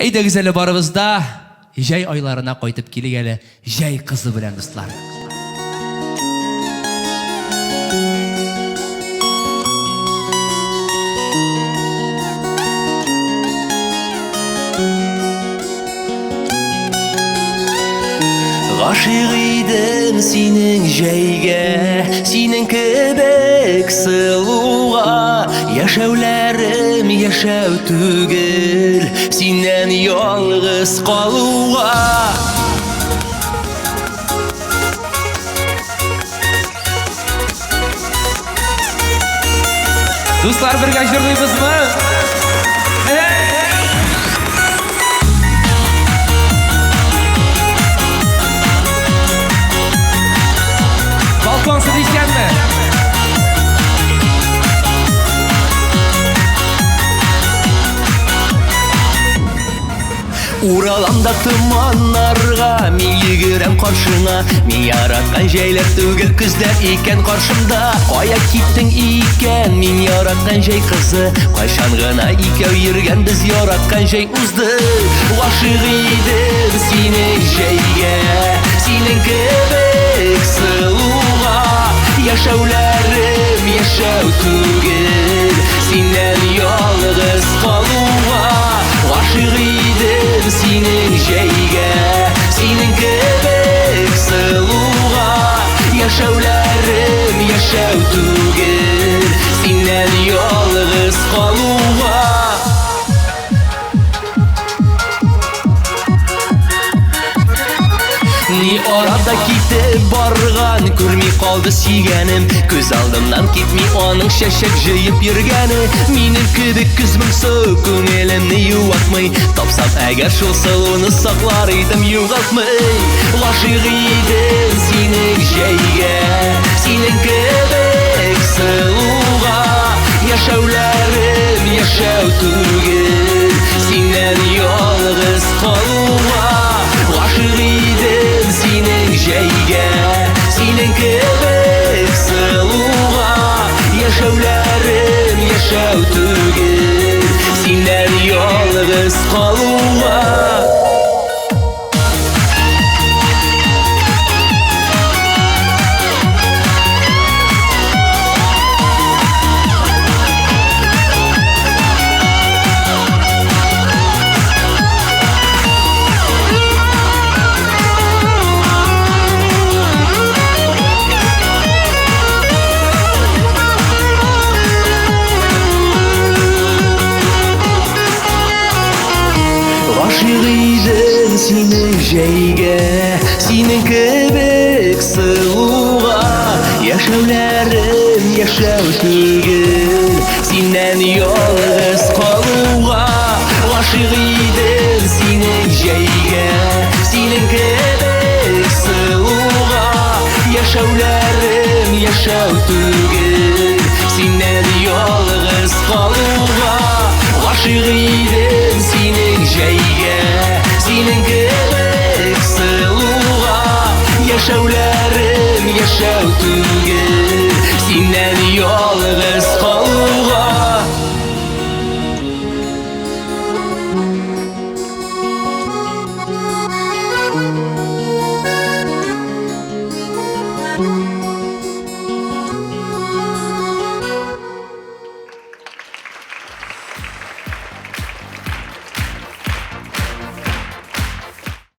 Әйдәгез әле барыбыз да җәй айларына кайтып килик әле җәй кызы белән, дуслар. Гашыйк идем синең җәйгә, синең кебек сылуга. Яшәүләрем яшәү түгел, синнән ялгыз калуга. Дуслар, бергә җырлыйбызмы? Балконсыз исәнме? Уралам да томаннарга, мин йөгерәм каршыңа. Мин яраткан җәйләр түгел, көзләр икән каршымда. Кая киттең икән, мин яраткан җәй кызы? Кайчан гына икәү йөргән без яраткан җәй узды. Гашыйк идем синең җәйгә, синең кебек сылуга. Яшәүләрем яшәү түгел, синнән ялгыз калуга. Гашыйк идем синең җәйгә, синең кебек сылуга. Яшәүләрем яшәү түгел, синнән ялгыз калуга. Ни арада китеп барган, күрми калды сөйгәнем. Күз алдымнан китми аның чәчәк җыеп йөргәне. Минем кебек көз моңсу күңелемне юатмый. Тапсам әгәр шул сылуны саклар идем югалтмый. Гашыйк идем синең җәйгә, синең кебек сылуга. Яшәүләрем яшәү түгел, синнән ялгыз калуга. Гашыйк идем синең җәйгә, синең кебек сылуга. Яшәүләрем яшәү түгел, синнән ялгыз калуга. Гашыйк идем синең җәйгә, синең кебек сылуга. Яшәүләрем яшәү түгел, синнән ялгыз калуга. Гашыйк идем синең җәйгә, синең кебек сылуга. Яшәүләрем яшәү түгел.